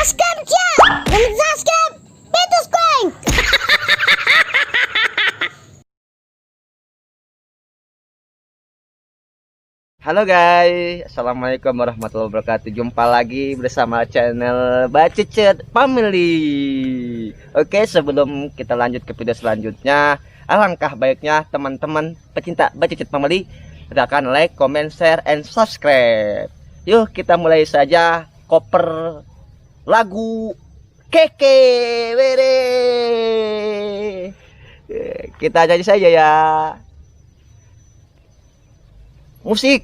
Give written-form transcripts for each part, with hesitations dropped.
Subscribe sia. Dan subscribe. Betus kueng. Halo guys, assalamualaikum warahmatullahi wabarakatuh. Jumpa lagi bersama channel Bacecet Family. Oke, sebelum kita lanjut ke video selanjutnya, alangkah baiknya teman-teman pecinta Bacecet Family tekan like, comment, share, and subscribe. Yuk kita mulai saja cover lagu Keke Were. Kita nyanyi saja ya. Musik.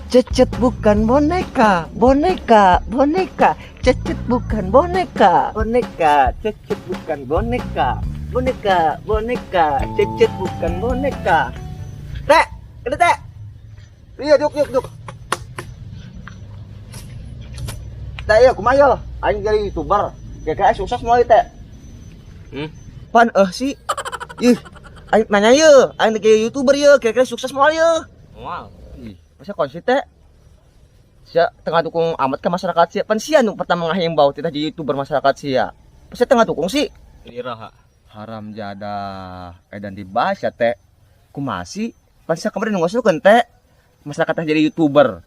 Cecet bukan boneka, boneka, boneka. Cecet bukan boneka, boneka. Cecet bukan boneka, boneka, boneka. Cecet bukan boneka. Teh, kena teh. Iya, duk, duk, duk. Teh, iya, kumaha yo? Aing jadi YouTuber. Kira-kira sukses moal teh. Pan sih. Ih, aing nanya ye, aing jadi YouTuber ye, kira-kira sukses moal ye. Moal. Ih, masa konsisten teh? Sia tengah dukung amat ke masyarakat sia. Pan sia nu pertama ngahimbau teh jadi YouTuber masyarakat sia. Pasti tengah dukung sih. Iraha. Haram jadah. Edan dibahas ya teh. Kumaha sih? Pan sia kemarin ngusulkeun teh. Masyarakat teh jadi YouTuber.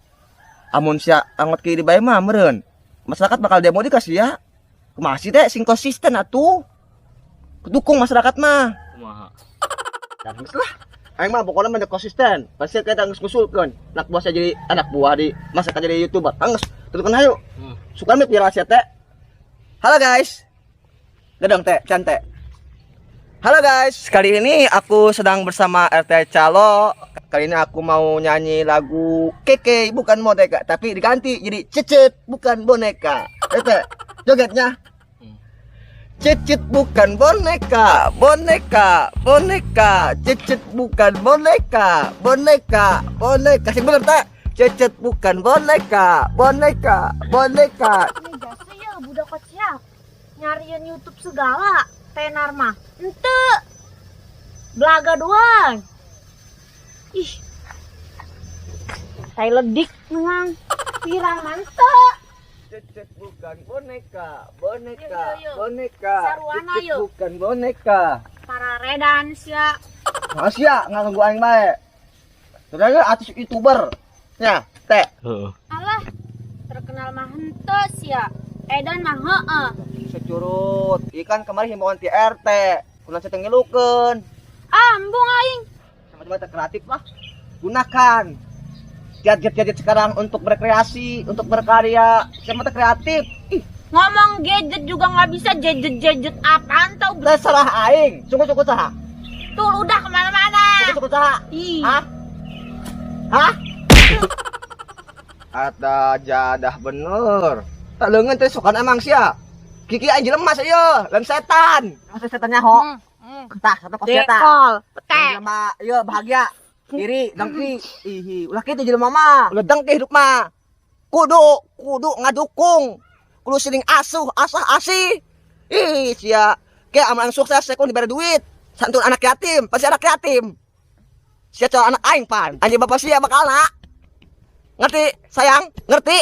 Amun sia angot ke bae mah meureun. Masyarakat bakal demo di ka sia. Kumaha sih teh sing konsisten atuh. Dukung masyarakat mah. Kumaha? Dan geus lah. Aing mah pokoknya mah konsisten. Pasti kita geus ngusulkeun. Anak buah saya jadi anak buah di masyarakat jadi YouTuber. Anggeus, tutukeun hayu. Suka mah viral sia teh. Halo guys. Gedong teh, cantik. Halo guys, kali ini aku sedang bersama RT Calo. Kali ini aku mau nyanyi lagu Keke bukan boneka, tapi diganti jadi Cecet bukan boneka. RT, jogetnya. Cecet bukan boneka, boneka, boneka. Cecet bukan boneka, boneka, boneka. Sing bener teh. Cecet bukan boneka, boneka, boneka. Ini jasa ya budak kocak. Nyariin YouTube segala, tenar mah. Ente. Belaga doang. Ih. Tai ledik menang. Viral mantep. Cecet bukan boneka, boneka, Yuk, yuk, yuk. boneka. Saruana, Cecet yuk. bukan boneka. Para redan sia. Masih ya nggak aing bae. Ternyata artis YouTuber. Ya, teh. Heeh. Alah, terkenal mah henteu sia. Edan mah heeh. Securut. Ikan kemarin himbauan ti RT. Kunaon sia teu ngilukeun. Ah, embung aing. Sama-sama teh kreatif lah. Gunakan gadget-gadget sekarang untuk berkreasi, untuk berkarya. Sama teh kreatif. Ih, Ngomong gadget juga nggak bisa, gadget-gadget apaan tau. terserah aing. Sungguh-sungguh saha. Tuh udah kemana-mana. Sungguh-sungguh saha. Ih. Hah? Hah? Ada jadah bener. Tak leungeun teh sukan emang sia. Kiki aing jelema sia, lain setan. Masa setannya ho. Tah, satu kos eta. Dekol, pete. Jelema ieu bahagia. Iri, dengki. Ihi, ulah kitu jelema mah. Ulah dengki hidup mah. Kudu, kudu ngadukung. Kudu sering asuh, asah asih. Ih, sia. Kayak aman sukses saya diberi duit. Santun anak yatim, pasti anak yatim. Sia calon anak aing pan. Anjing bapak sia bakal nak. Ngerti, sayang? Ngerti?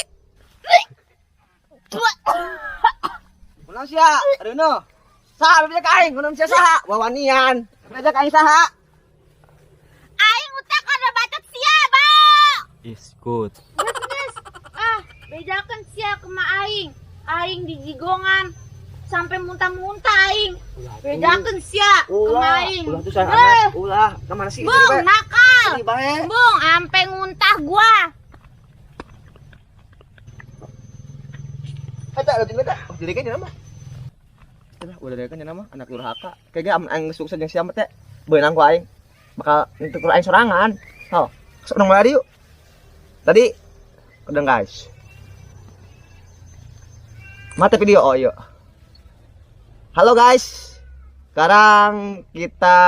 Kunaon sia? Reuno. Saha bebeja ka aing? Kunaon sia saha? Wawanian. Bebeja ka aing saha? Aing utak ada bacot sia, Bang. Is good. Geus, ah, bejakeun sia ke ma aing. Aing di jigongan sampai muntah-muntah aing. Bejakeun sia ke ma aing. Ulah tuh sayang Eh, anak. Ulah, kemana sih? Bung, nakal. Ini bae. Bung, ampe nguntah gua. Eta leutik eta. Oh, jadi kan mah. Udah, udah dari kan mah anak durhaka. Kayaknya amun aing sukses jeung sia mah teh beunang ku aing. Bakal ntukur aing sorangan. Oh, sok nang lari yuk. Tadi udah guys. Mata video, oh yuk. Halo guys. Sekarang kita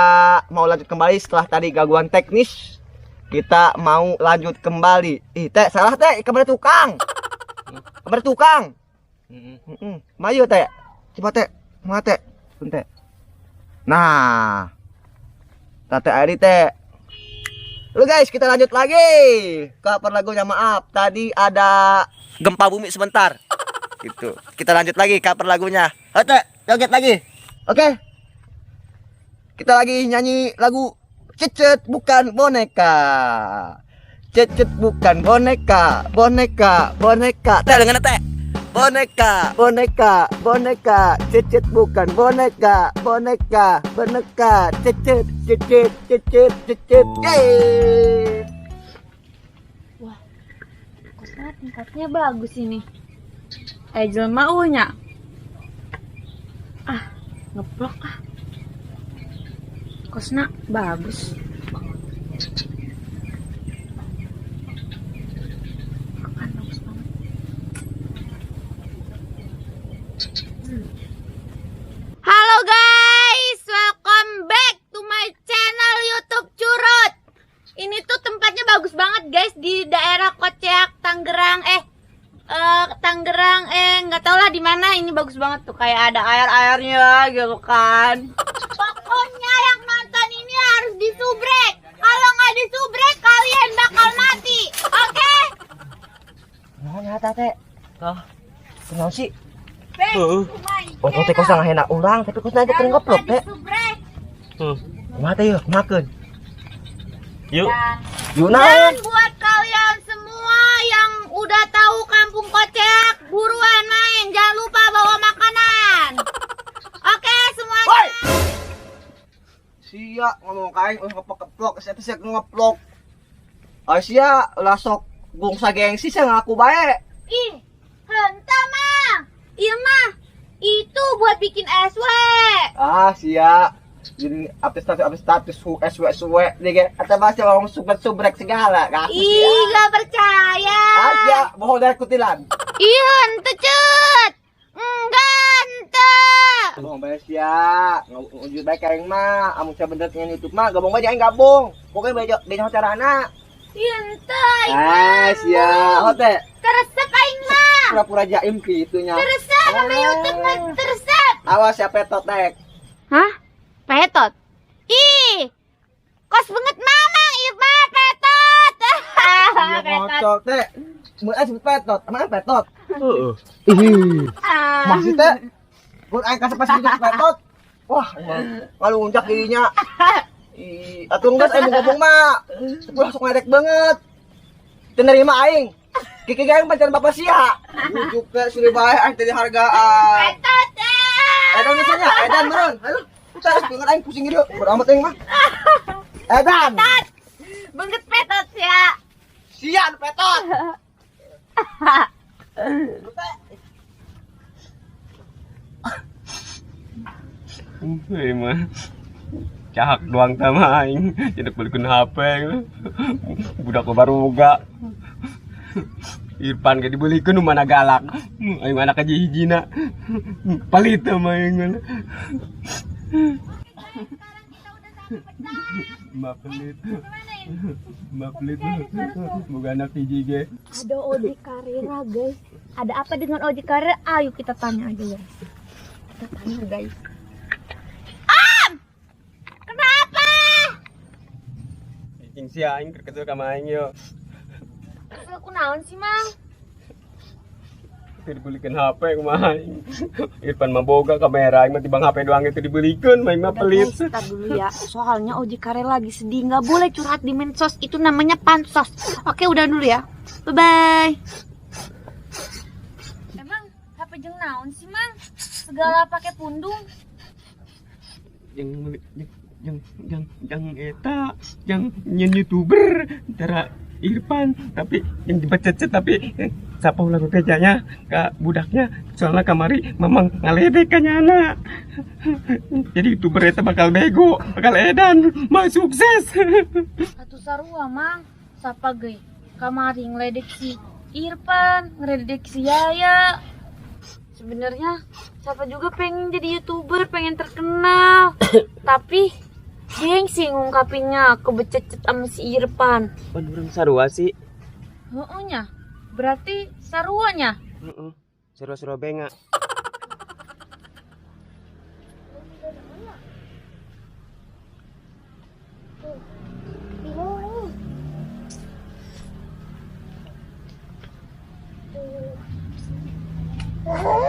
mau lanjut kembali setelah tadi gangguan teknis. Kita mau lanjut kembali. Ih, teh salah teh, kemarin tukang. Kemarin tukang. Heeh. Mayu teh. Coba teh, mana teh? Teh. Nah. Tete Ari teh. Halo guys, kita lanjut lagi ke lagunya. Maaf, tadi ada Gempa bumi sebentar. Gitu. Kita lanjut lagi cover lagunya. Oke, joget lagi. Oke. Kita lagi nyanyi lagu Cecet Bukan Boneka. Cecet bukan boneka, boneka, boneka. Teh dengan teh. Boneka, boneka, boneka. Cecet bukan boneka, boneka, boneka. Cecet, cecet, cecet, cecet. Yeay. Wah, kosnya tempatnya bagus ini. Jelema eueuh nya. Ah, ngeplok ah. Kosna bagus. Makan bagus banget. Halo guys, welcome back to my channel YouTube Curut. Ini tuh tempatnya bagus banget guys, di daerah Koceak, Tangerang. Tangerang, nggak tau lah di mana. Ini bagus banget tuh, kayak ada air-airnya gitu kan. Pokoknya yang nonton ini harus disubrek. Kalau nggak disubrek kalian bakal mati. Oke? Nah, nyata teh. Kah? Kenal sih? Heeh. Oh, teh kosong ngahena urang, tapi kosong aja kering goblok teh. Kumaha teh yeuh, kumahakeun? Yuk. Yuk Dan naon? buat kalian semua yang udah tahu Kampung Koceak, buruan main, jangan lupa bawa makanan. Oke, semuanya. Woi. Sia ngomong ka aing ulah ngeplok-keplok, sia teh sia ngeplok. Ah sia ulah sok gungsa gengsi sia ngaku bae. Ih, henteu mah. Iya mah, itu buat bikin SW. Ah sia jadi update status SW SW nih ge atau bahasa ngomong subrek segala ngaku Ih, sia. gak percaya. Ah sia bohong dari kutilan. Ih, henteu cut. Enggak, henteu. Bohong bae sia, ngujud bae ka aing mah, amun sia bener nyen YouTube mah gabung bae aing gabung. Pokoknya bae bae carana. Ih, henteu aing Ah mah. sia, hote Teresep aing mah. pura-pura jaim kitu nya. Teresep sama YouTube mah teresep. Awas sia petot tek. Hah? Petot? Ih, kos banget mamang, ieu mah petot. Iya ngocok teh. Mun aing sebut petot, emang aing petot? Heeh. Ih, Ah. masih teh. Mun aing kasep pas gitu petot. Wah, ngalunjak dirinya. Ih, atuh geus aing mau ngomong mah. Ulah sok ngadek banget. Teu nerima aing. Kiki aing pacaran bapak sia. Ujuk ke suri bae aing teh dihargaan. Petot. Eh. Edan misalnya, edan meureun. Aduh, udah banget aing pusing gitu. Beramat aing mah. Edan. Banget petot ya. Sia nu petot. Heuh mah. Cahak doang tama aing, jadi belikeun HP. Budak baru boga. Irfan ge dibelikeun nu mana galak. Aing anak aja hijina. Palit mah aing mah. Mbak pelit. Mbak pelit. Boga anak hiji ge. Ada Oji Karera guys. Ada apa dengan Oji Karera? Ayo kita tanya aja guys. Kita tanya guys. Am! Kenapa? Cicing sia aing keur kesel ka aing yo. Kesel kunaon sih mang? Teu dibelikeun HP kumaha aing. Irfan mah boga kamera aing mah tibang HP doang itu dibelikeun, aing mah Udah, pelit. guys, ntar dulu ya. Soalnya Oji Karera lagi sedih, nggak boleh curhat di medsos. Itu namanya pansos. Oke, udah dulu ya. Bye bye. Emang HP jeung naon sih mang? Segala pakai pundung. Yang yang yang yang eta yang nyen youtuber cara Irfan tapi yang dibacet tapi siapa ulah kerjanya ke budaknya soalnya kamari memang ngaledek ka nyana jadi youtuber eta bakal bego bakal edan mah sukses. Atuh sarua mang, sapa ge kamari ngeledek si Irfan, ngeledek si Yaya. Sebenarnya siapa juga pengen jadi youtuber, pengen terkenal. Tapi gengsi ngungkapinnya kebececet sama si Irfan. Pan urang sarua sih. Heeh nya. Berarti saruanya. Heeh. Sarua-sarua benga. Bingung nih. Gitu.